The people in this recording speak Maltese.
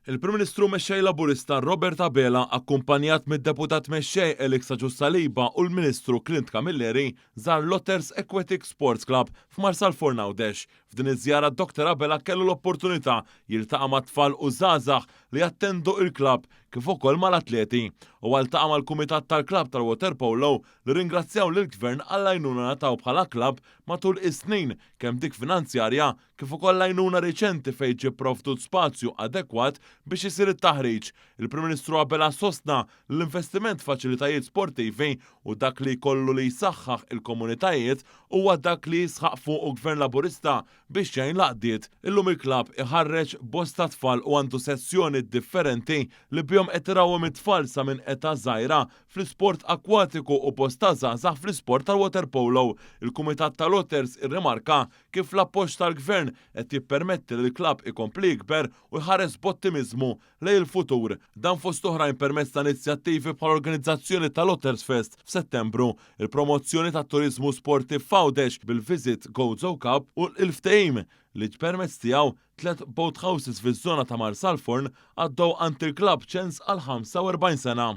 Il-Prim Ministru Mexxej Laburista Robert Abela akkumpanjat mid-Deputat Mexxej Alex Agius Saliba u l-Ministru Clint Camilleri żar l-Otters Aquatic Sports Club f'Marsalforn Għawdex. F'din iż-żjara Dr Abela kellu l-opportunità jiltaqa' ma' tfal u żgħażagħ li jattendu il-klabb kif ukoll mal-atleti. Huwa ltaqa' mal-kumitat tal-klabb tal-waterpolo li ringrazzjaw lill-Gvern għall-għajnuna ngħataw bħala klabb matul is-snin kemm dik finanzjarja kif ukoll l-għajnuna riċenti fejn ġie pprovdut spazju adekwat biex isir it-taħriġ. Il-Prim Ministru Abela sostna li l-investiment f'faċilitajiet sportivi u dak li jkollu li jsaħħaħ il-komunitajiet huwa dak li jisħaq fuqu Gvern Laburista biex jgħin l-għaqdiet. Illum il-klabb iħarreġ bosta tfal u għandu sessjoni differenti li bihom qed irawwem it-tfal sa minn età żgħira fl-isport akwatiku u bosta żgħażagħ fl-isport tal-waterpolo. Il-Kumitat tal-Otters irrimarka kif l-appoġġ tal-Gvern qed jippermetti li l-klabb ikompli jikber u jħares b'ottimiżmu lejn il-futur. Dan fost oħrajn permezz ta' inizjattivi bħall-organizzazzjoni tal-Otters Fest f'Settembru, il-promozzjoni tat-turiżmu sportiv f'Għawdex bil-Visit Gozo Cup u l-ftehim li permezz tiegħu tliet boathouses fiż-żona ta' Marsalforn għaddew għand il-klabb ċens għal 45 sena.